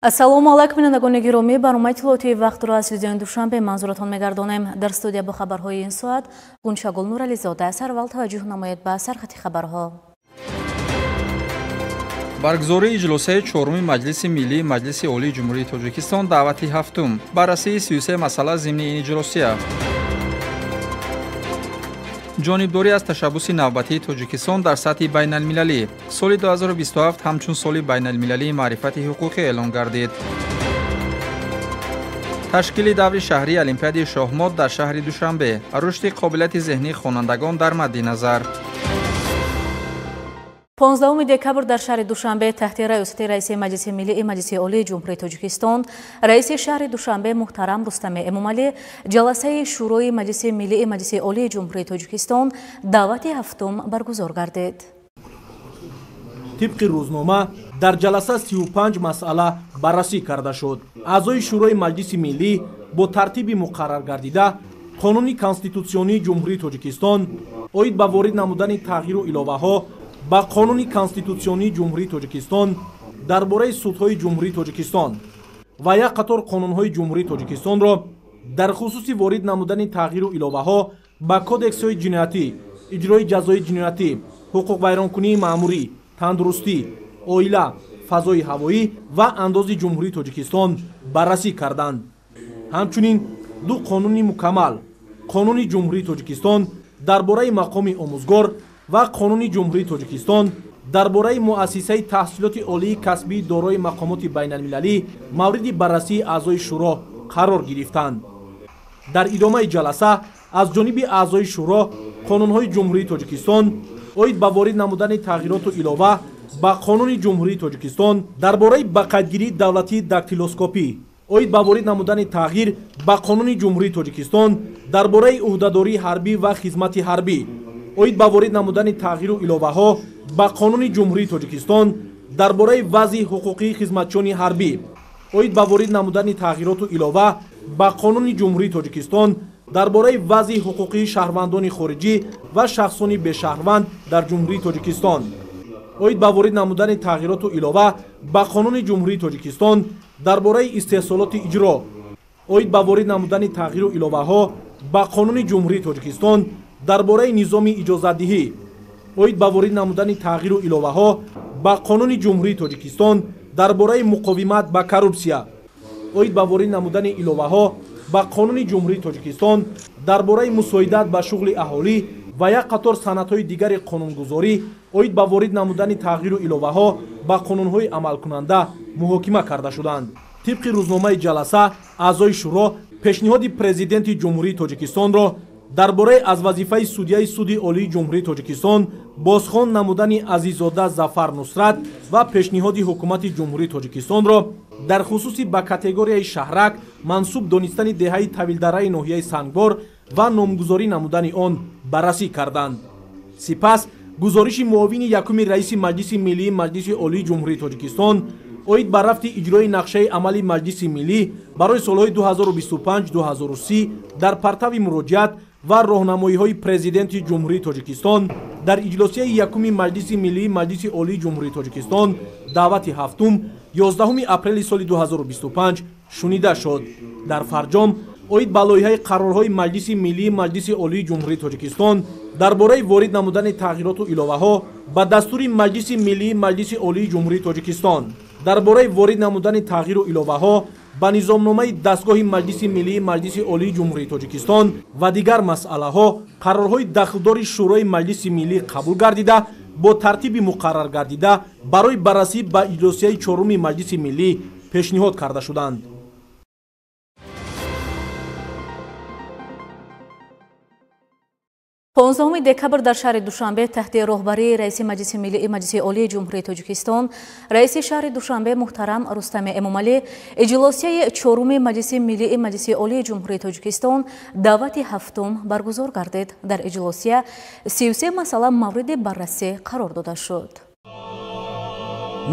Ассалому алайкум, бинандагони гиромӣ. Барномаи иттилоотии вақтро аз телевизиони Душанбе манзуратон мегардонем. Дар студия бо хабарҳои ин соат Гунчагул Нурализода. Сарвал таваҷҷӯҳ намоед ба сархати хабарҳо. Баргузории иҷлосияи чоруми Маҷлиси Миллии Маҷлиси Олии Ҷумҳурии Тоҷикистон даъвати ҳафтум. Баррасии 33 масъала зимни ин иҷлосия. Ҷонибдорӣ аз ташаббуси навбатии Тоҷикистон дар сатҳи байналмилалӣ. Соли 2027 ҳамчун соли байналмилалии маърифати ҳуқуқӣ эълон гардид. Ташкили даври шаҳрии Олимпиадаи шоҳмот дар шаҳри Душанбе. Рушди қобилияти зеҳнии хонандагон дар мадди назар. 15 декабр дар шаҳри Душанбе таҳти раёсати раиси Маҷлиси Миллии Маҷлиси Олии Ҷумҳурии Тоҷикистон, раиси шаҳри Душанбе муҳтарам Рустами Эмомалӣ ҷаласаи Шӯрои Маҷлиси Миллии Маҷлиси Олии Ҷумҳурии Тоҷикистон даъвати ҳафтум баргузор гардид. Тибқи рӯзнома дар ҷаласа 35 масъала баррасӣ карда шуд. Аъзои Шӯрои Маҷлиси Миллӣ бо тартиби муқаррар гардида Қонуни Конститутсионии Ҷумҳурии Тоҷикистон оид ба ворид намудани тағйиру иловаҳо ба Қонуни Конститутсионии Ҷумҳурии Тоҷикистон дар бораи судҳои Ҷумҳурии Тоҷикистон ва як қатор қонунҳои Ҷумҳурии Тоҷикистонро дар хусуси ворид намудани тағйиру иловаҳо ба кодексҳои ҷиноятӣ, иҷрои ҷазои ҷиноятӣ, ҳуқуқвайронкунии маъмурӣ, тандурустӣ, оила, фазои ҳавоӣ ва андози Ҷумҳурии Тоҷикистон баррасӣ карданд. Ҳамчунин ду қонуни мукаммал, Қонуни Ҷумҳурии Тоҷикистон дар бораи мақоми омӯзгор ва Қонуни Ҷумҳурии Тоҷикистон дар бораи муассисаи таҳсилоти олии касбии дорои мақомоти байналмилалӣ мавриди баррасии аъзои шӯро қарор гирифтанд. Дар идомаи ҷаласа аз ҷониби аъзои шӯро қонунҳои Ҷумҳурии Тоҷикистон оид ба ворид намудани тағйироту илова ба Қонуни Ҷумҳурии Тоҷикистон дар бораи ба қайдгирии давлатии дактилоскопӣ, оид ба ворид намудани тағйир ба Қонуни Ҷумҳурии Тоҷикистон дар бораи ӯҳдадории ҳарбӣ ва хизмати ҳарбӣ, оид ба ворид намудани тағйиру иловаҳо ба Қонуни Ҷумҳурии Тоҷикистон дар бораи вазъи ҳуқуқии хизматчиёни ҳарбӣ, оид ба ворид намудани тағйироту илова ба Қонуни Ҷумҳурии Тоҷикистон дар бораи вазъи ҳуқуқии шаҳрвандони хориҷӣ ва шахсони бешаҳрванд дар Ҷумҳурии Тоҷикистон, оид ба ворид намудани тағйироту илова ба Қонуни Ҷумҳурии Тоҷикистон дар бораи истеҳсолоти иҷро, оид ба ворид намудани тағйиру иловаҳо ба Қонуни Ҷумҳурии Тоҷикистон дар бораи низоми иҷозатдиҳӣ, оид ба ворид намудани тағйиру иловаҳо ба Қонуни Ҷумҳурии Тоҷикистон дар бораи муқовимат ба коррупсия, оид ба ворид намудани иловаҳо ба Қонуни Ҷумҳурии Тоҷикистон дар бораи мусоидат ба шуғли аҳолӣ ва як қатор санадҳои дигари қонунгузорӣ оид ба ворид намудани тағйиру иловаҳо ба қонунҳои амалкунанда муҳокима карда шуданд. Тибқи рӯзномаи ҷаласа аъзои шӯро пешниҳоди Президенти Ҷумҳурии Тоҷикистонро дар бораи аз вазифаи судяи Суди Олии Ҷумҳурии Тоҷикистон бозхон намудани Азиззода Зафар Нусрат ва пешниҳоди Ҳукумати Ҷумҳурии Тоҷикистонро дар хусуси ба категорияи шаҳрак мансуб донистани деҳаи Тавилдараи ноҳияи Сангвор ва номгузорӣ намудани он баррасӣ карданд. Сипас гузориши муовини якуми раиси Маҷлиси Миллии Маҷлиси Олии Ҷумҳурии Тоҷикистон оид ба рафти иҷрои нақшаи амали Маҷлиси Миллӣ барои солҳои 2025-2030 дар партави муроҷиат ва роҳнамоиҳои Президенти Ҷумҳурии Тоҷикистон дар иҷлосияи якуми Маҷлиси Миллии Маҷлиси Олии Ҷумҳурии Тоҷикистон даъвати ҳафтум 11 апрели соли 2025 шунида шуд. Дар фарҷом оид ба лоиҳаи қарорҳои Маҷлиси Миллии Маҷлиси Олии Ҷумҳурии Тоҷикистон дар бораи ворид намудани тағйироту иловаҳо ба дастури Маҷлиси Миллии Маҷлиси Олии Ҷумҳурии Тоҷикистон дар бораи ворид намудани тағйиру иловаҳо ба низомномаи дастгоҳи Маҷлиси Миллии Маҷлиси Олии Ҷумҳурии Тоҷикистон ва дигар масъалаҳо қарорҳои дахлдори Шӯрои Маҷлиси Миллӣ қабул гардида бо тартиби муқаррар гардида барои баррасӣ ба иҷлосияи чоруми Маҷлиси Миллӣ пешниҳод карда шуданд. 15 декабр дар шаҳри Душанбе таҳти роҳбарии раиси Маҷлиси Миллии Маҷлиси Олии Ҷумҳурии Тоҷикистон, раиси шаҳри Душанбе муҳтарам Рустами Эмомалӣ иҷлосияи чоруми Маҷлиси Миллии Маҷлиси Олии Ҷумҳурии Тоҷикистон даъвати ҳафтум баргузор гардид. Дар иҷлосия 33 масъала мавриди баррасӣ қарор дода шуд.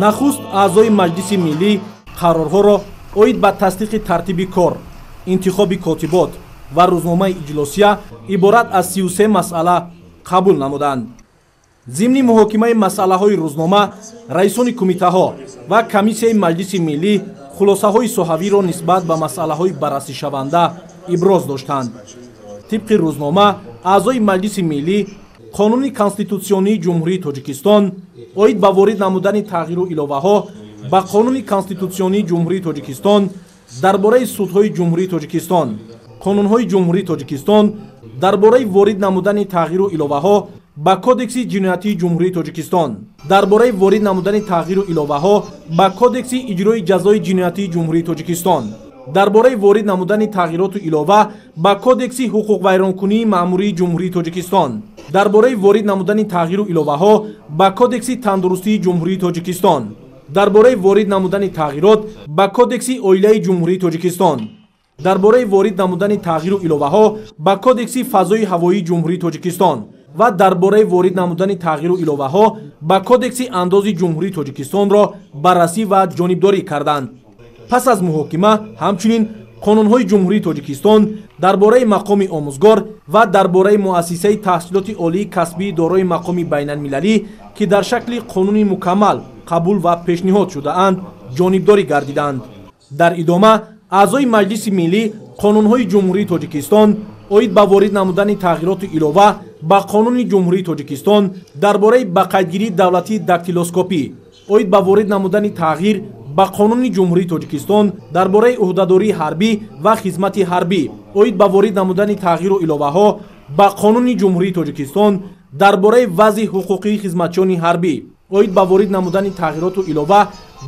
Нахуст аъзои Маҷлиси Миллӣ қарорҳоро оид ба тасдиқи тартиби кор, интихоби котибот ва рӯзномаи иҷлосия иборат аз 33 масъала қабул намуданд. Зимни муҳокимаи масъалаҳои рӯзнома раисони кумитаҳо ва комиссияи Маҷлиси Миллӣ хулосаҳои соҳавиро нисбат ба масъалаҳои баррасишаванда иброз доштанд. Тибқи рӯзнома, аъзои Маҷлиси Миллӣ Қонуни Конститутсионии Ҷумҳурии Тоҷикистон оид ба ворид намудани тағйиру иловаҳо ба Қонуни Конститутсионии Ҷумҳурии Тоҷикистон дар бораи судҳои Ҷумҳурии Тоҷикистон, Қонунҳои Ҷумҳурии Тоҷикистон дар бораи ворид намудани тағйиру иловаҳо ба Кодекси ҷиноятии Ҷумҳурии Тоҷикистон, дар бораи ворид намудани тағйиру иловаҳо ба Кодекси иҷрои ҷазои ҷиноятии Ҷумҳурии Тоҷикистон, дар бораи ворид намудани тағйироту илова ба Кодекси ҳуқуқвайронкунии маъмурии Ҷумҳурии Тоҷикистон, дар бораи ворид намудани тағйиру иловаҳо ба Кодекси тандурустии Ҷумҳурии Тоҷикистон, дар бораи ворид намудани тағйирот ба Кодекси оилаи Ҷумҳурии Тоҷикистон, дар бораи ворид намудани тағйиру иловаҳо ба Кодекси фазои ҳавоии Ҷумҳурии Тоҷикистон ва дар бораи ворид намудани тағйиру иловаҳо ба Кодекси андози Ҷумҳурии Тоҷикистонро баррасӣ ва ҷонибдорӣ карданд. Пас аз муҳокима ҳамчунин қонунҳои Ҷумҳурии Тоҷикистон дар бораи мақоми омӯзгор ва дар бораи муассисаи таҳсилоти олии касбии дорои мақоми байналмилалӣ, ки дар шакли қонуни мукаммал қабул ва пешниҳод шудаанд, ҷонибдорӣ гардиданд. Дар идома аъзои Маҷлиси Миллӣ қонунҳои Ҷумҳурии Тоҷикистон оид ба ворид намудани тағйироту илова ба Қонуни Ҷумҳурии Тоҷикистон дар бораи ба қайдгирии давлатии дактилоскопӣ, оид ба ворид намудани тағйир ба Қонуни Ҷумҳурии Тоҷикистон дар бораи ӯҳдадории ҳарбӣ ва хизмати ҳарбӣ, оид ба ворид намудани тағйиру иловаҳо ба Қонуни Ҷумҳурии Тоҷикистон дар бораи вазъи ҳуқуқии хизматчиёни ҳарбӣ, оид ба ворид намудани тағйироту илова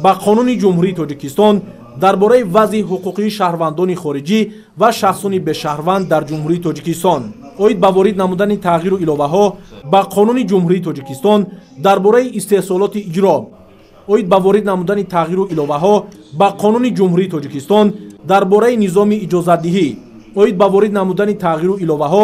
ба Қонуни Ҷумҳурии Тоҷикистон дар бораи вазъи ҳуқуқии шаҳрвандони хориҷӣ ва шахсони бешаҳрванд дар Ҷумҳурии Тоҷикистон, оид ба ворид намудани тағйиру иловаҳо ба Қонуни Ҷумҳурии Тоҷикистон дар бораи истеҳсолоти иҷро, оид ба ворид намудани тағйиру иловаҳо ба Қонуни Ҷумҳурии Тоҷикистон дар бораи низоми иҷозатдиҳӣ, оид ба ворид намудани тағйиру иловаҳо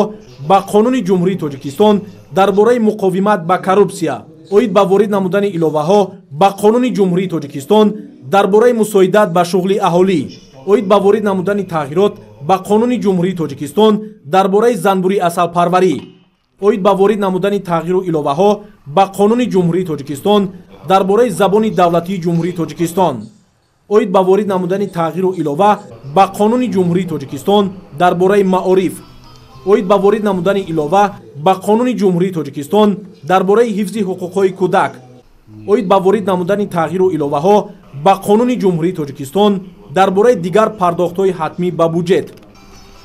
ба Қонуни Ҷумҳурии Тоҷикистон дар бораи муқовимат ба коррупсия, оид ба ворид намудани иловаҳо ба Қонуни Ҷумҳурии Тоҷикистон дар бораи мусоидат ба шуғли аҳолӣ, оид ба ворид намудани тағйирот ба Қонуни Ҷумҳурии Тоҷикистон дар бораи занбӯри асалпарварӣ, оид ба ворид намудани тағйиру иловаҳо ба Қонуни Ҷумҳурии Тоҷикистон дар бораи забони давлатии Ҷумҳурии Тоҷикистон, оид ба ворид намудани тағйиру илова ба Қонуни Ҷумҳурии Тоҷикистон дар бораи маориф, оид ба ворид намудани илова ба Қонуни Ҷумҳурии Тоҷикистон дар бораи ҳифзи ҳуқуқҳои кӯдак, оид ба ворид намудани тағйиру иловаҳо ба Қонуни Ҷумҳурии Тоҷикистон дар бораи дигар пардохтҳои ҳатмӣ ба буҷет,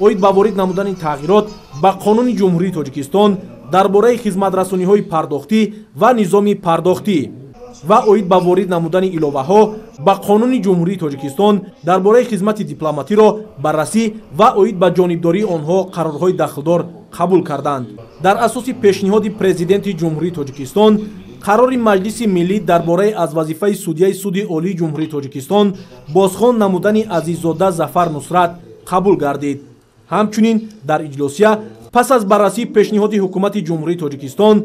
оид ба ворид намудани тағйирот ба Қонуни Ҷумҳурии Тоҷикистон дар бораи хизматрасониҳои пардохтӣ ва низоми пардохтӣ ва оид ба ворид намудани иловаҳо ба Қонуни Ҷумҳурии Тоҷикистон дар бораи хизмати дипломатиро баррасӣ ва оид ба ҷонибдории онҳо қарорҳои дахлдор қабул карданд. Дар асоси пешниҳоди Президенти Ҷумҳурии Тоҷикистон қарори Маҷлиси Миллӣ дар бораи аз вазифаи судяи Суди Олии Ҷумҳурии Тоҷикистон бозхон намудани Азиззода Зафар Нусрат қабул гардид. Ҳамчунин дар иҷлосия пас аз баррасии пешниҳоди Ҳукумати Ҷумҳурии Тоҷикистон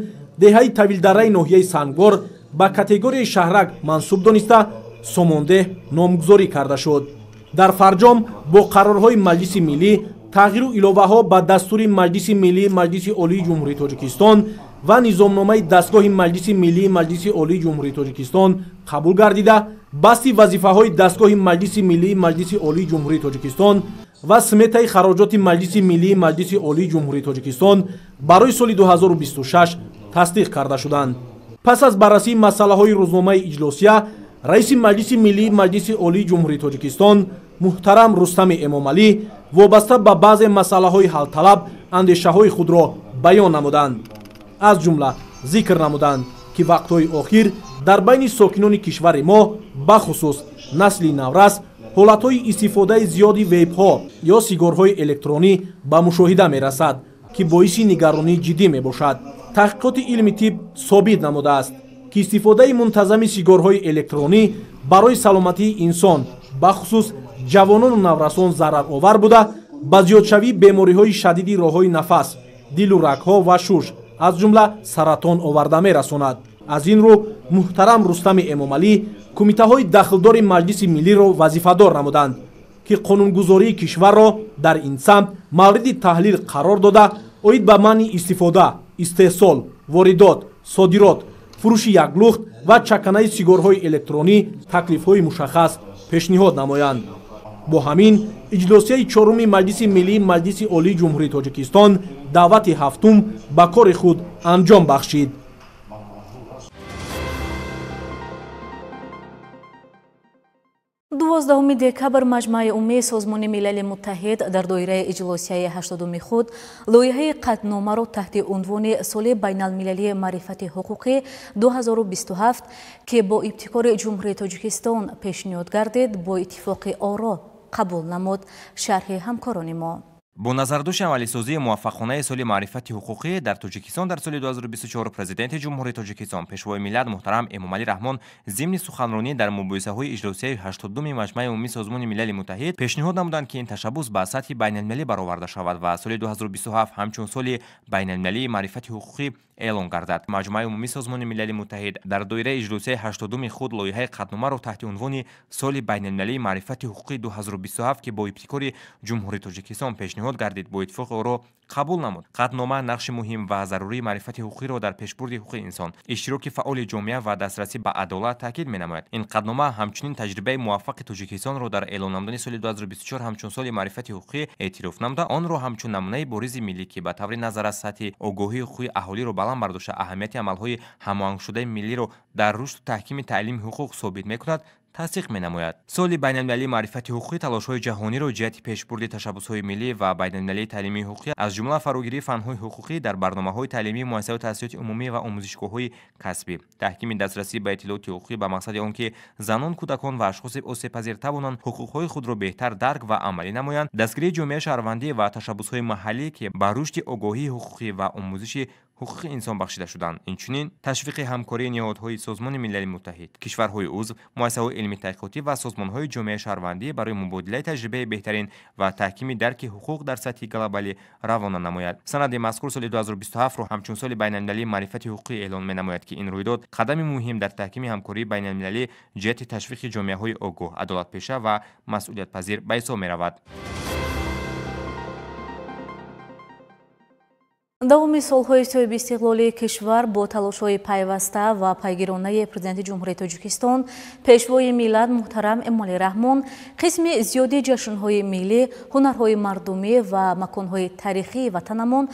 деҳаи Тавилдараи ноҳияи Сангвор ба категорияи шаҳрак мансуб дониста Сомондеҳ номгузорӣ карда шуд. Дар фарҷом бо қарорҳои Маҷлиси Миллӣ тағйиру иловаҳо ба дастури Маҷлиси Миллии Маҷлиси Олии Ҷумҳурии Тоҷикистон ва низомномаи дастгоҳи Маҷлиси Миллии Маҷлиси Олии Ҷумҳурии Тоҷикистон қабул гардида, басти вазифаҳои дастгоҳи Маҷлиси Миллии Маҷлиси Олии Ҷумҳурии Тоҷикистон ва сметаи хароҷоти Маҷлиси Миллии Маҷлиси Олии Ҷумҳурии Тоҷикистон барои соли 2026 тасдиқ карда шуданд. Пас аз баррасии масъалаҳои рӯзномаи иҷлосия, раиси Маҷлиси Миллии Маҷлиси Олии Ҷумҳурии Тоҷикистон муҳтарам Рустами Эмомалӣ вобаста ба баъзе масъалаҳои ҳалталаб андешаҳои худро баён намуданд. Аз ҷумла зикр намуданд, ки вақтҳои охир дар байни сокинони кишвари мо, бахусус насли наврас, ҳолатҳои истифодаи зиёди вейпҳо ё сигорҳои электронӣ ба мушоҳида мерасад, ки боиси нигаронии ҷиддӣ мебошад. Таҳқиқоти илми тиб собит намудааст, ки истифодаи мунтазами сигорҳои электронӣ барои саломатии инсон, бахусус ҷавонону наврасон зараровар буда, ба зиёдшавии бемориҳои шадиди роҳҳои нафас, дилу рагҳо ва шуш, аз ҷумла саратон оварда мерасонад. Аз ин рӯ муҳтарам Рустами Эмомалӣ кумитаҳои дахлдори Маҷлиси Миллиро вазифадор намуданд, ки қонунгузории кишварро дар ин самт мавриди таҳлил қарор дода, оид ба манъи истифода, истеҳсол, воридот, содирот, фурӯши яклухт ва чаканаи сигорҳои электронӣ таклифҳои мушаххас пешниҳод намоянд. Бо ҳамин иҷлосияи чоруми Маҷлиси Миллии Маҷлиси Олии Ҷумҳурии Тоҷикистон даъвати ҳафтум ба кори худ анҷом бахшид. 12 декабр Маҷмааи Умумии Созмони Милали Муттаҳид дар доираи иҷлосияи 80-уми худ лоиҳаи қатъномаро таҳти унвони Соли байналмилалии маърифати ҳуқуқӣ 2027, ки бо ибтикори Ҷумҳурии Тоҷикистон пешниҳод гардид, бо иттифоқи оро қабул намуд. Шарҳи ҳамкорони мо. Бо назардошти амалисозии муваффақонаи соли маърифати ҳуқуқӣ дар Тоҷикистон дар соли 2024, Президенти Ҷумҳурии Тоҷикистон, Пешвои миллат муҳтарам Эмомалӣ Раҳмон зимни суханронӣ дар мубоҳисаҳои иҷлосияи 82-ми Маҷмаи Умумии Созмони Милали Муттаҳид пешниҳод намуданд, ки ин ташаббус ба сатҳи байналмилалӣ бароварда шавад ва соли 2027 ҳамчун соли байналмилалии маърифати ҳуқуқӣ эълон гардад. Маҷмаи Умумии Созмони Милали Муттаҳид дар доираи иҷлосияи 82-ми худ лоиҳаи қатъномаро таҳти унвони Соли байналмилалии маърифати ҳуқуқӣ 2027, ки бо ибтикори Ҷумҳурии Тоҷикистон пешниҳод гардид, бо иттифоқи оро қабул намуд. Қатънома нақши муҳим ва зарурии маърифати ҳуқуқиро дар пешбурди ҳуқуқи инсон, иштироки фаъоли ҷомеа ва дастрасӣ ба адолат таъкид менамояд. Ин қатънома ҳамчунин таҷрибаи муваффақи Тоҷикистонро дар эълон намудани соли 2024 ҳамчун соли маърифати ҳуқуқӣ эътироф намуда, онро ҳамчун намунаи боризи миллӣ, ки ба таври назар аз сатҳи огоҳии ҳуқуқии аҳолиро баланд бардошта, аҳамияти амалҳои ҳамоҳангшудаи миллиро дар рушду таҳкими таълими ҳуқуқ собит мекунад, тасдиқ менамояд. Соли байналмилалии маърифати ҳуқуқӣ талошҳои ҷаҳониро ҷиҳати пешбурди ташаббусҳои миллӣ ва байналмилалии таълимии ҳуқуқӣ, аз ҷумла фарогирии фанҳои ҳуқуқӣ дар барномаҳои таълимии муассисаҳои таҳсилоти умумӣ ва омӯзишгоҳҳои касбӣ, таҳкими дастрасӣ ба иттилооти ҳуқуқӣ ба мақсади он ки занон, кӯдакон ва ашхоси осебпазир тавонанд ҳуқуқҳои худро беҳтар дарк ва амалӣ намоянд, дастгирии ҷомеаи шаҳрвандӣ ва ташаббусҳои маҳаллӣ, ки ба рушди огоҳии ҳуқуқӣ ва омӯзиши ҳуқуқи инсон бахшида шуданд, инчунин ташвиқи ҳамкории ниҳодҳои Созмони Милали Муттаҳид, кишварҳои узв, муассисаҳои илмӣ таҳқиқотӣ ва созмонҳои ҷомеаи шаҳрвандӣ барои мубодилаи таҷрибаи беҳтарин ва таҳкими дарки ҳуқуқ дар сатҳи глобалӣ равона намояд. Санади мазкур соли 2027-ро ҳамчун соли байналмилалии маърифати ҳуқуқӣ эълон менамояд, ки ин рӯйдод қадами муҳим дар таҳкими ҳамкории байналмилалӣ ҷиҳати ташвиқи ҷомеаҳои огоҳ, адолатпеша ва масъулиятпазир ба ҳисоб меравад. Давоми солҳои соҳибистиқлолии кишвар бо талошҳои пайваста ва пайгиронаи Президенти Ҷумҳурии Тоҷикистон, Пешвои миллат муҳтарам Эмомалӣ Раҳмон қисми зиёди ҷашнҳои миллӣ, ҳунарҳои мардумӣ ва маконҳои таърихии ватанамон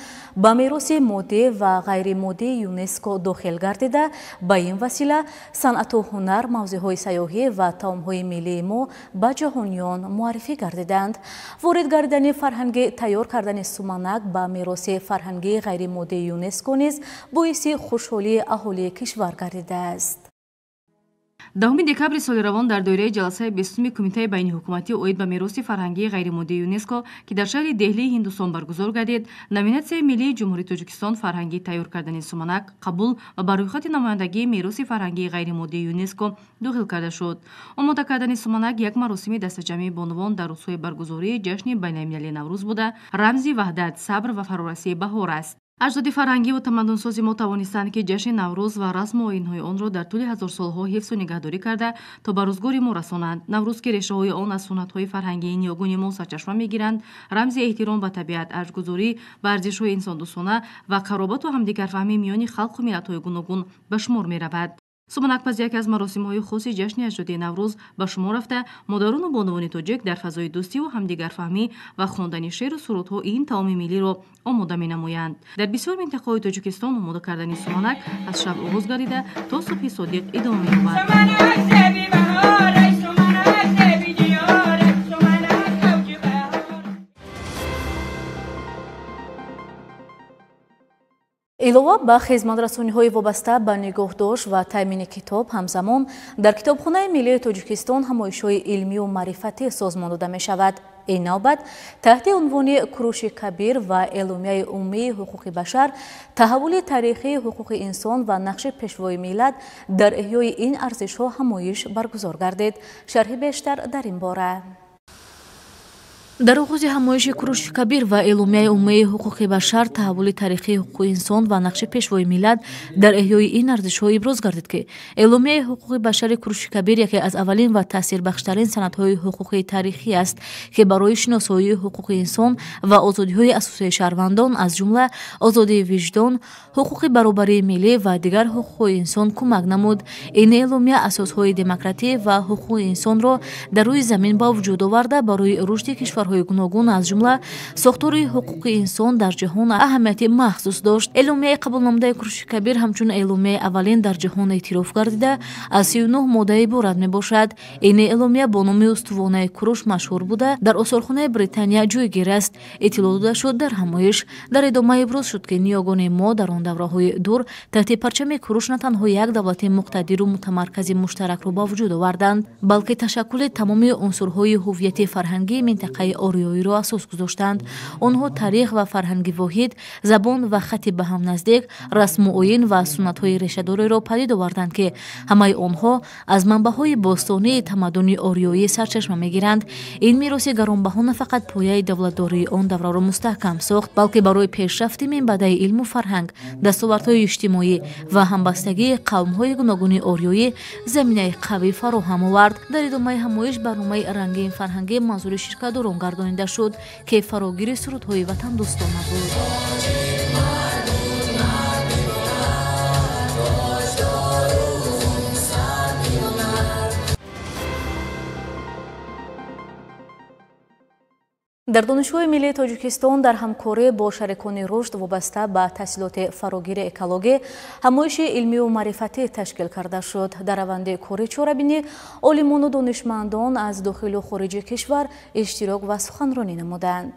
ба мероси моддӣ ва ғайримоддии ЮНЕСКО дохил гардида, ба ин васила санъату ҳунар, мавзеъҳои сайёҳӣ ва таомҳои миллии мо ба ҷаҳониён муаррифӣ гардиданд. Ворид гардидани фарҳанги тайёр кардани суманак ба мероси фарҳангии ғайримоддии ЮНЕСКО низ боиси хушҳолии аҳолии кишвар гардидааст. 10 декабри соли равон дар доираи ҷаласаи 20-уми Кумитаи байниҳукуматӣ оид ба мероси фарҳангии ғайримоддии ЮНЕСКО, ки дар шаҳри Деҳлии Ҳиндустон баргузор гардид, номинатсияи миллии Ҷумҳурии Тоҷикистон фарҳангии тайёр кардани суманак қабул ва ба рӯйхати намояндагии мероси фарҳангии ғайримоддии ЮНЕСКО дохил карда шуд. Омода кардани суманак як маросими дастаҷамъии бонувон дар рӯзҳои баргузории ҷашни байналмилалии Наврӯз буда, рамзи ваҳдат, сабр ва фарорасии баҳор аст. Аҷдоди фарҳангӣ ва тамаддунсози мо тавонистанд, ки ҷашни Наврӯз ва расму оинҳои онро дар тӯли ҳазорсолҳо ҳифзу нигаҳдорӣ карда то ба рӯзгори мо расонанд. Наврӯз, ки решаҳои он аз суннатҳои фарҳангии ниёгони мо сарчашма мегиранд, рамзи эҳтиром ба табиат, арҷгузорӣ ба арзишҳои инсондӯстона ва қаробату ҳамдигарфаҳмӣ миёни халқу миллатҳои гуногун ба шумор меравад. Суманакпазӣ яке аз маросимҳои хоси ҷашни аҷдодии Наврӯз ба шумор рафта, модарону бонувони тоҷик дар фазои дӯстиву ҳамдигарфаҳмӣ ва хондани шеъру сурудҳо ин таоми миллиро омода менамоянд. Дар бисёр минтақаҳои Тоҷикистон омода кардани суманак аз шаб оғоз гардида то субҳи содиқ идома меёбад. Илова ба хизматрасониҳои вобаста ба нигоҳдошт ва таъмини китоб, ҳамзамон дар Китобхонаи миллии Тоҷикистон ҳамоишҳои илмию маърифатӣ созмон дода мешавад. Ин навбат таҳти унвони Куруши Кабир ва Эъломияи умумии ҳуқуқи башар, таҳаввули таърихии ҳуқуқи инсон ва нақши пешвои миллат дар эҳёи ин арзишҳо ҳамоиш баргузор гардид. Шарҳи бештар дар ин бора. Дар оғози ҳамоиши Куруши Кабир ва эъломияи умумии ҳуқуқи башар, таҳаввули таърихии ҳуқуқи инсон ва нақши пешвои миллат дар эҳёи ин арзишҳо иброз гардид, ки эъломияи ҳуқуқи башари Куруши Кабир яке аз аввалин ва таъсирбахштарин санадҳои ҳуқуқии таърихӣ аст, ки барои шиносоии ҳуқуқи инсон ва озодиҳои асосии шаҳрвандон, аз ҷумла озодии виҷдон, ҳуқуқи баробарии миллӣ ва дигар ҳуқуқҳои инсон кӯмак намуд. Ин эъломия асосҳои демократӣ ва ҳуқуқи инсонро дар рӯи замин ба вуҷуд оварда, барои рушди кишварҳои гуногун, аз ҷумла сохтори ҳуқуқи инсон дар ҷаҳон аҳамияти махсус дошт. Эъломияи қабулнамудаи Куруши Кабир ҳамчун эъломияи аввалин дар ҷаҳон эътироф гардида, аз 39 модда иборат мебошад. Ин эъломия бо номи устувонаи Куруш машҳур буда, дар осорхонаи Британия ҷойгир аст. Иттилоъ дода шуд дар ҳамоиш. Дар идома иброз шуд, ки ниёгони мо дар он давраҳои дур таҳти парчами Куруш на танҳо як давлати муқтадиру мутамаркази муштаракро ба вуҷуд оварданд, балки ташаккули тамоми унсурҳои ҳуввияти фарҳангии минтақаи ориёиро асос гузоштанд. Онҳо таърих ва фарҳанги воҳид, забон ва хати ба ҳам наздик, расму оин ва суннатҳои решадореро падид оварданд, ки ҳамаи онҳо аз манбаъҳои бостонии тамаддуни ориёӣ сарчашма мегиранд. Ин мероси гаронбаҳо на фақат пояи давлатдории он давраро мустаҳкам сохт, балки барои пешрафти минбаъдаи илму фарҳанг, дастовардҳои иҷтимоӣ ва ҳамбастагии қавмҳои гуногуни ориёӣ заминаи қавӣ фароҳам овард. Дар идомаи ҳамоиш барномаи рангин фарҳангӣ манзури ширкатдорон гардонида шуд, ки фарогири сурудҳои ватандӯстона буд. Дар Донишгоҳи миллии Тоҷикистон дар ҳамкорӣ бо шарикони рушд вобаста ба таҳсилоти фарогири экологӣ ҳамоиши илмию маърифатӣ ташкил карда шуд. Дар раванди кори чорабинӣ олимону донишмандон аз дохилу хориҷи кишвар иштирок ва суханронӣ намуданд.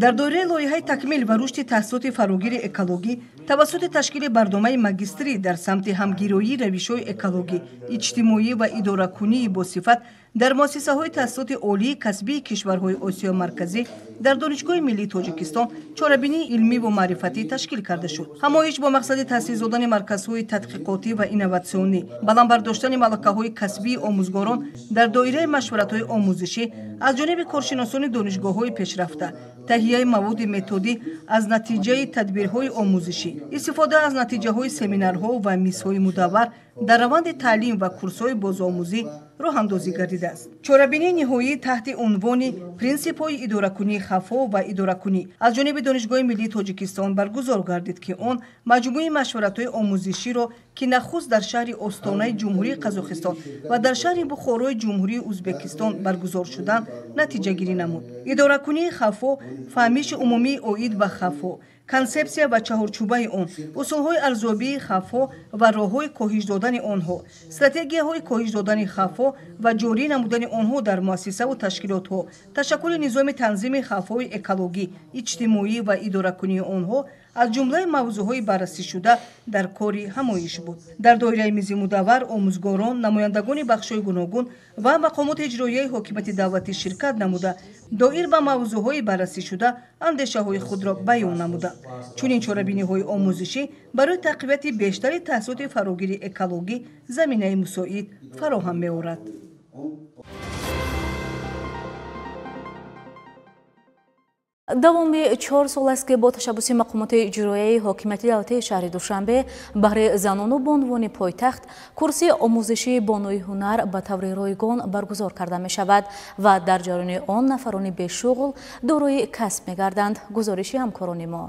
Дар доираи лоиҳаи такмил ва рушди таҳсилоти фарогири экологӣ тавассути ташкили барномаи магистрӣ дар самти ҳамгироии равишҳои экологӣ, иҷтимоӣ ва идоракунии босифат дар муассисаҳои таҳсилоти олии касбии кишварҳои Осиёи Марказӣ дар Донишгоҳи миллии Тоҷикистон чорабинии илмӣ ва маърифатӣ ташкил карда шуд. Ҳамоиш бо мақсади таъсис додани марказҳои тадқиқотӣ ва инноватсионӣ, баланд бардоштани малакаҳои касбии омӯзгорон дар доираи машваратҳои омӯзишӣ аз ҷониби коршиносони донишгоҳҳои пешрафта, таҳияи маводи методӣ аз натиҷаи тадбирҳои омӯзишӣ, истифода аз натиҷаҳои семинарҳо ва мизҳои мудаввар дар раванди таълим ва курсҳои бозомӯзӣ роҳандозӣ гардидааст. Чорабинии ниҳоӣ таҳти унвони принсипҳои идоракунии хафо ва идоракунӣ аз ҷониби Донишгоҳи миллии Тоҷикистон баргузор гардид, ки он маҷмӯи машваратҳои омӯзиширо, ки нахуст дар шаҳри Остонаи Ҷумҳурии Қазоқистон ва дар шаҳри Бухорои Ҷумҳурии Ӯзбекистон баргузор шуданд, натиҷагирӣ намуд. Идоракунии хафо, фаҳмиши умумии оид ба хафо, консепсия ва чаҳорчӯбаи он, усулҳои арзёбии хафо ва роҳҳои коҳиш додани онҳо, стратегияҳои коҳиш додани хафо ва ҷорӣ намудани онҳо дар муассисаву ташкилотҳо, ташаккули низоми танзими хафҳои экологӣ, иҷтимоӣ ва идоракунии онҳо аз ҷумлаи мавзӯъҳои баррасӣшуда дар кори ҳамоиш буд. Дар доираи мизи мудаввар омӯзгорон, намояндагони бахшҳои гуногун ва мақомоти иҷроияи ҳокимияти давлатӣ ширкат намуда, доир ба мавзӯъҳои баррасӣшуда андешаҳои худро баён намуданд. Чунин чорабиниҳои омӯзишӣ барои тақвияти бештари таҳсилоти фарогири экологӣ заминаи мусоид фароҳам меорад. Давоми 4 сол аст, ки бо ташаббуси мақомоти иҷроияи ҳокимияти давлатии шаҳри Душанбе баҳри занону бонувони пойтахт курси омӯзишии бонуи ҳунар ба таври ройгон баргузор карда мешавад ва дар ҷараёни он нафарони бешуғл дорои касб мегарданд. Гузориши ҳамкорони мо.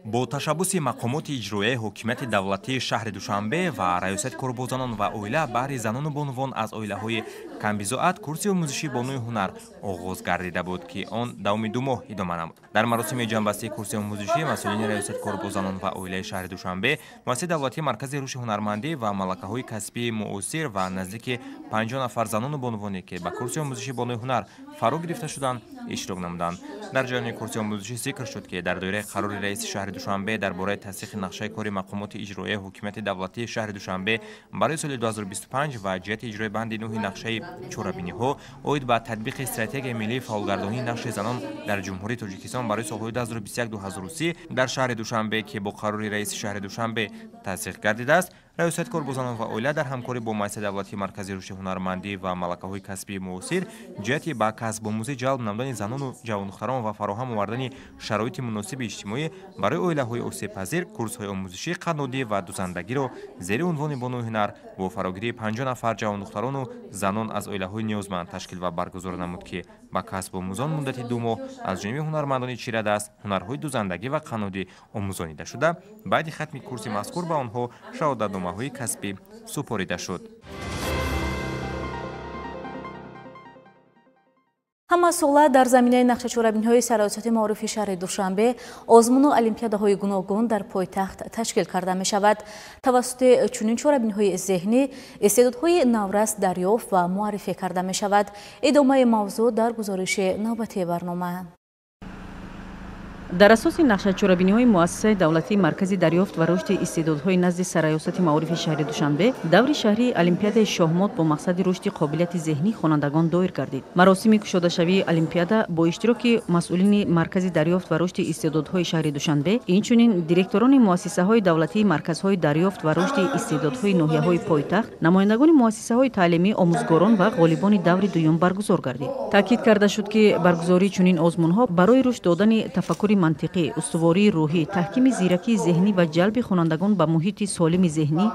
Бо ташаббуси мақомоти иҷроияи ҳокимияти давлатии шаҳри Душанбе ва раёсати кор бо занон ва оила баҳри занону бонувон аз оилаҳои камбизоат курси омӯзишии бонуи ҳунар оғоз гардида буд, ки он давоми 2 моҳ идома намуд. Дар маросими ҷамъбастии курси омӯзишӣ масъулини раёсати кор бо занон ва оилаи шаҳри Душанбе, муассисаи давлатии маркази рушди ҳунармандӣ ва малакаҳои касбии муосир ва наздики 50 нафар занону бонувоне, ки ба курси омӯзишии бонуи ҳунар фаро гирифта шуданд, иштирок намуданд. Дар ҷараёни курси омӯзишӣ зикр шуд, ки дар доираи қарори раиси шаҳри Душанбе дар бораи тасдиқи нақшаи кори мақомоти иҷроияи ҳокимияти давлатии шаҳри Душанбе барои соли 2025 ва ҷиҳати иҷрои банди 9 нақшаи чорабиниҳо оид ба татбиқи стратегияи миллии фаъолгардонии нақши занон дар Ҷумҳурии Тоҷикистон барои солҳои 2021-2030 дар шаҳри Душанбе, ки бо қарори раиси шаҳри Душанбе тасдиқ гардидааст, Раёсати кор бо занон ва оила дар ҳамкорӣ бо Муассисаи давлатии марказии рушди ҳунармандӣ ва малакаҳои касбии муосир ҷиҳати ба касбомӯзӣ ҷалб намудани занону ҷавондухтарон ва фароҳам овардани шароити муносиби иҷтимоӣ барои оилаҳои осебпазир курсҳои омӯзишӣ, қаннодӣ ва дузандагиро зери унвони бонуи ҳунар бо фарогирии 50 нафар ҷавондухтарону занон аз оилаҳои ниёзманд ташкил ва баргузор намуд, ки ба касбомӯзон муддати 2 моҳ аз ҷониби ҳунармандони чирадаст ҳунарҳои дузандагӣ ва қаннодӣ омӯзонида шуда, баъди хатми курси мазкур ба онҳо шаҳодатномаҳои касбӣ супорида шуд. Ҳамасола дар заминаи нақшачорабиниҳои сарраёсати маорифи шаҳри Душанбе озмуну олимпиадаҳои гуногун дар пойтахт ташкил карда мешавад. Тавассути чунин чорабиниҳои зеҳнӣ истеъдодҳои наврас дарёфт ва муаррифӣ карда мешавад. Идомаи мавзӯъ дар гузориши навбатии барнома. Дар асоси нақшачорабиниҳои муассисаи давлатии маркази дарёфт ва рушди истеъдодҳои назди сарраёсати маорифи шаҳри Душанбе даври шаҳрии олимпиадаи шоҳмот бо мақсади рушди қобилияти зеҳнии хонандагон доир гардид. Маросими кушодашавии олимпиада бо иштироки масъулини маркази дарёфт ва рушди истеъдодҳои шаҳри Душанбе, инчунин директорони муассисаҳои давлатии марказҳои дарёфт ва рушди истеъдодҳои ноҳияҳои пойтахт, намояндагони муассисаҳои таълимӣ, омӯзгорон ва ғолибони даври дуюм баргузор гардид. Таъкид карда шуд, ки баргузории чунин озмунҳо барои рушд додани тафаккури мантиқӣ, устувории рӯҳӣ, таҳкими зиракии зеҳнӣ ва ҷалби хонандагон ба муҳити солими зеҳнӣ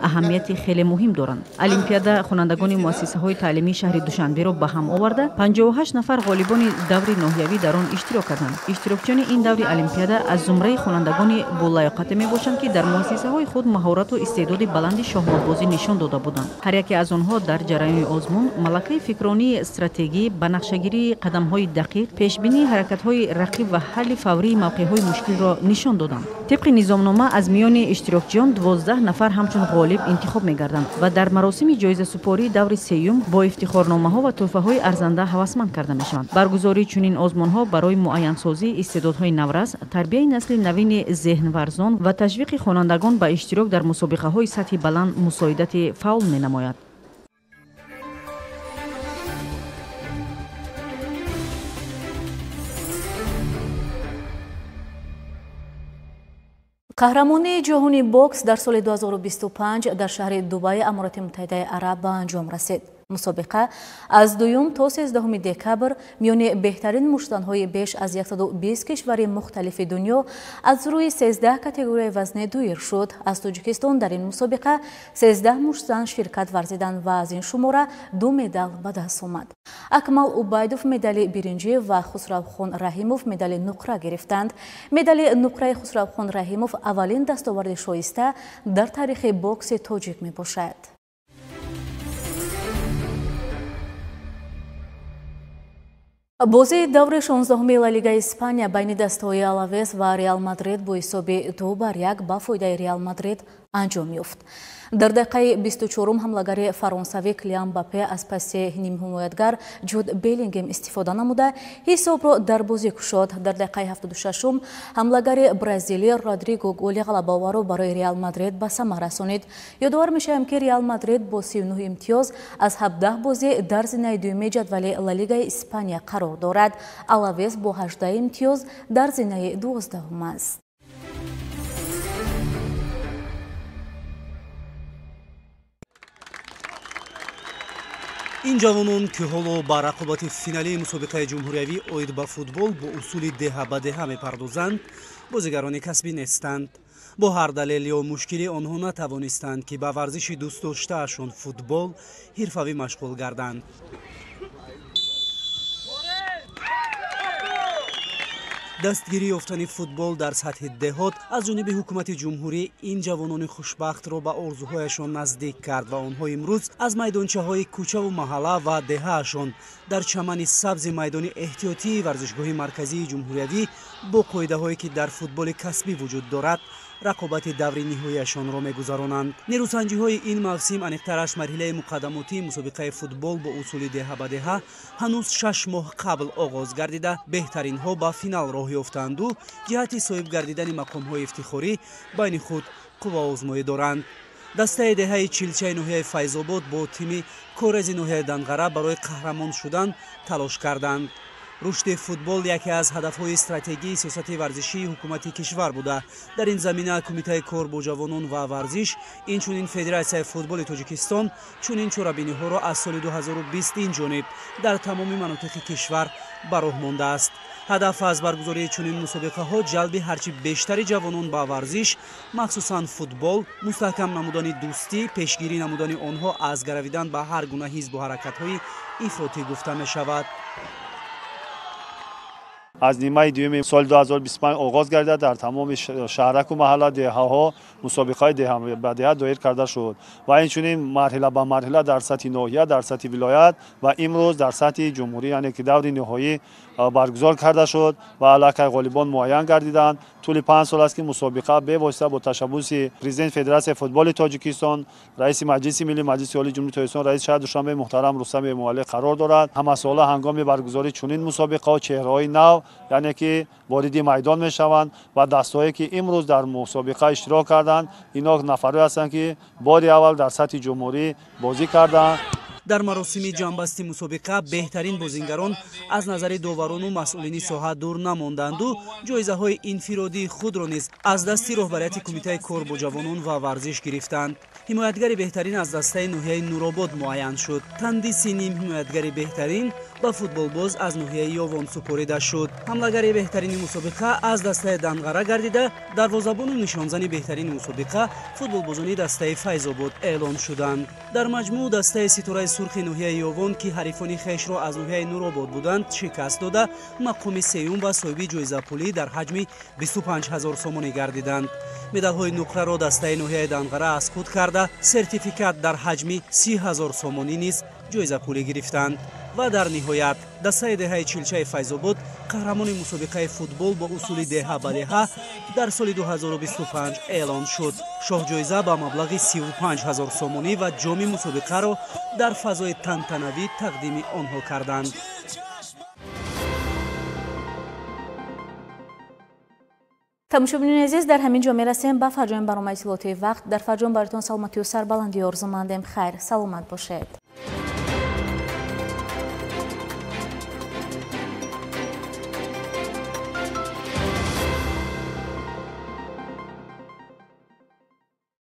аҳамияти хеле муҳим доранд. Олимпиада хонандагони муассисаҳои таълимии шаҳри Душанберо ба ҳам оварда, 58 нафар ғолибони даври ноҳиявӣ дар он иштирок карданд. Иштирокчиёни ин даври олимпиада аз зумраи хонандагони болаёқате мебошанд, ки дар муассисаҳои худ маҳорату истеъдоди баланди шоҳмотбозӣ нишон дода буданд. Ҳар яке аз онҳо дар ҷараёни озмун малакаи фикронии стратегӣ, ба нақшагирии қадамҳои дақиқ, пешбинии ҳаракатҳои рақиб ва ҳалли фаврии мавқеъҳои мушкилро нишон доданд. Тибқи низомнома аз миёни иштирокчиён 12 нафар ҳамчун ғолиб интихоб мегарданд ва дар маросими ҷоизасупории даври сеюм бо ифтихорномаҳо ва тӯҳфаҳои арзанда ҳавасманд карда мешаванд. Баргузории чунин озмунҳо барои муайянсозии истеъдодҳои наврас, тарбияи насли навини зеҳнварзон ва ташвиқи хонандагон ба иштирок дар мусобиқаҳои сатҳи баланд мусоидати фаъол менамояд. Қаҳрамонии ҷаҳони бокс дар соли 2025 дар шаҳри Дубайи Аморати Муттаҳидаи Араб ба анҷом расид. Мусобиқа аз 2 то 13 декабр миёни беҳтарин муштзанҳои беш аз 120 кишвари мухталифи дунё аз рӯи 13 категорияи вазнӣ дуир шуд. Аз Тоҷикистон дар ин мусобиқа 13 муштзан ширкат варзиданд ва аз ин шумора 2 медал ба даст омад. Акмал Убайдов медали биринҷӣ ва Хусравхон Раҳимов медали нуқра гирифтанд. Медали нуқраи Хусравхон Раҳимов аввалин дастоварди шоиста дар таърихи бокси тоҷик мебошад. Бозии даври 16-уми Ла Лигаи Испания байни дастаҳои Алавес ва Реал Мадрид бо ҳисоби 2-1 ба фоидаи Реал Мадрид анҷом ёфт. Дар дақиқаи 24-ум ҳамлагари фаронсавӣ Килиан Мбаппе аз паси нимҳимоятгар Ҷуд Беллингем истифода намуда ҳисобро дар бозӣ кушод. Дар дақиқаи 76-ум ҳамлагари бразилӣ Родриго голи ғалабаоварро барои Реал Мадрид ба самар расонид. Ёдовар мешавем, ки Реал Мадрид бо 39 имтиёз аз 17 бозӣ дар зинаи дуюми ҷадвали Ла Лигаи Испания қарор дорад. Алавес бо 18 имтиёз дар зинаи 12-ум аст. Ин ҷавонон, ки ҳоло ба рақобати финалии мусобиқаи ҷумҳуриявӣ оид ба футбол бо усули деҳа ба деҳа мепардозанд, бозигарони касбӣ нестанд. Бо ҳар далел ё мушкилӣ онҳо натавонистанд, ки ба варзиши дӯстдоштаашон футбол ҳирфавӣ машғул гарданд. Дастгирӣ ёфтани футбол дар сатҳи деҳот аз ҷониби ҳукумати ҷумҳурӣ ин ҷавонони хушбахтро ба орзуҳояшон наздик кард ва онҳо имрӯз аз майдончаҳои кӯчаву маҳалла ва деҳаашон дар чамани сабзи майдони эҳтиётии варзишгоҳи марказии ҷумҳуриявӣ бо қоидаҳое ки дар футболи касбӣ вуҷуд дорад рақобати даври ниҳоияшонро мегузаронанд. Нерӯсанҷиҳои ин мавсим, аниқтараш марҳилаи муқаддамотии мусобиқаи футбол бо усули деҳа ба деҳа ҳанӯз 6 моҳ қабл оғоз гардида, беҳтаринҳо ба финал роҳ ёфтанду ҷиҳати соҳиб гардидани мақомҳои ифтихорӣ байни худ қувваозмоӣ доранд. Дастаи деҳаи Чилчаи ноҳияи Файзобод бо тими Корези ноҳияи Данғара барои қаҳрамон шудан талош карданд. Рушди футбол яке аз ҳадафҳои стратегии сиёсати варзишии ҳукумати кишвар буда. Дар ин замина Кумитаи кор бо ҷавонон ва варзиш, инчунин Федератсияи футболи Тоҷикистон чунин чорабиниҳоро аз соли 2020 ин ҷониб дар тамоми манотиқи кишвар ба роҳ мондааст. Ҳадаф аз баргузории чунин мусобиқаҳо ҷалби ҳарчи бештари ҷавонон ба варзиш, махсусан футбол, мустаҳкам намудани дӯстӣ, пешгирӣ намудани онҳо аз гаравидан ба ҳар гуна ҳизбу ҳаракатҳои ифротӣ гуфта мешавад. Аз нимаи дуюми соли 2025 оғоз гардида, дар тамоми шаҳраку маҳалла, деҳаҳо мусобиқаҳои деҳа ба деҳа доир карда шуд ва инчунин марҳила ба марҳила дар сатҳи ноҳия, дар сатҳи вилоят ва имрӯз дар сатҳи ҷумҳурӣ, яъне ки даври ниҳоӣ баргузор карда шуд ва аллакай ғолибон муайян гардиданд. Тӯли 5 сол аст, ки мусобиқа бевосита бо ташаббуси президенти Федератсияи футболи Тоҷикистон, раиси Маҷлиси Миллӣ Маҷлиси Олии Ҷумҳурии Тоҷикистон, раиси шаҳри Душанбе муҳтарам Рустам Эмомалӣ қарор дорад. Ҳамасола ҳангоми баргузории чунин мусобиқаҳо чеҳраҳои нав, яъне ки вориди майдон мешаванд ва дастҳое, ки имрӯз дар мусобиқа иштирок карданд, инҳо нафарое ҳастанд, ки бори аввал дар сатҳи ҷумҳурӣ бозӣ карданд. Дар маросими ҷамъбасти мусобиқа беҳтарин бозингарон аз назари доварону масъулини соҳа дур намонданду ҷоизаҳои инфиродии худро низ аз дасти роҳбарияти Кумитаи кор бо ҷавонон ва варзиш гирифтанд. Ҳимоятгари беҳтарин аз дастаи ноҳияи Нуробод муайян шуд. Тандиси ним ҳимоятгари беҳтарин ба футболбоз аз ноҳияи Ёвон супорида шуд. Ҳамлагари беҳтарини мусобиқа аз дастаи Данғара гардида, дарвозабону нишонзани беҳтарини мусобиқа футболбозони дастаи Файзобод эълон шуданд. Дар маҷмӯъ дастаи Ситораи сурхи ноҳияи Ёвон, ки ҳарифони хешро аз ноҳияи Нуробод буданд, шикаст дода, мақоми сеюм ва соҳиби ҷоизапулӣ дар ҳаҷми 25 000 сомонӣ гардиданд. Медалҳои нуқраро дастаи ноҳияи Данғара аз худ карда, сертификат дар ҳаҷми 30 000 сомонӣ низ ҷоизапулӣ гирифтанд. Ва дар ниҳоят дастаи деҳаи Чилчаи Файзобод қаҳрамони мусобиқаи футбол бо усули деҳа ба деҳа дар соли 2025 эълон шуд. Шоҳҷоиза ба маблағи 35 000 сомонӣ ва ҷоми мусобиқаро дар фазои тантанавӣ тақдими онҳо карданд. Тамошобинони азиз, дар ҳамин ҷо мерасем ба фарҷоми барномаи иттилоотии вақт. Дар фарҷом бароятон саломатию сарбаландӣ орзумандем. Хайр, саломат бошед.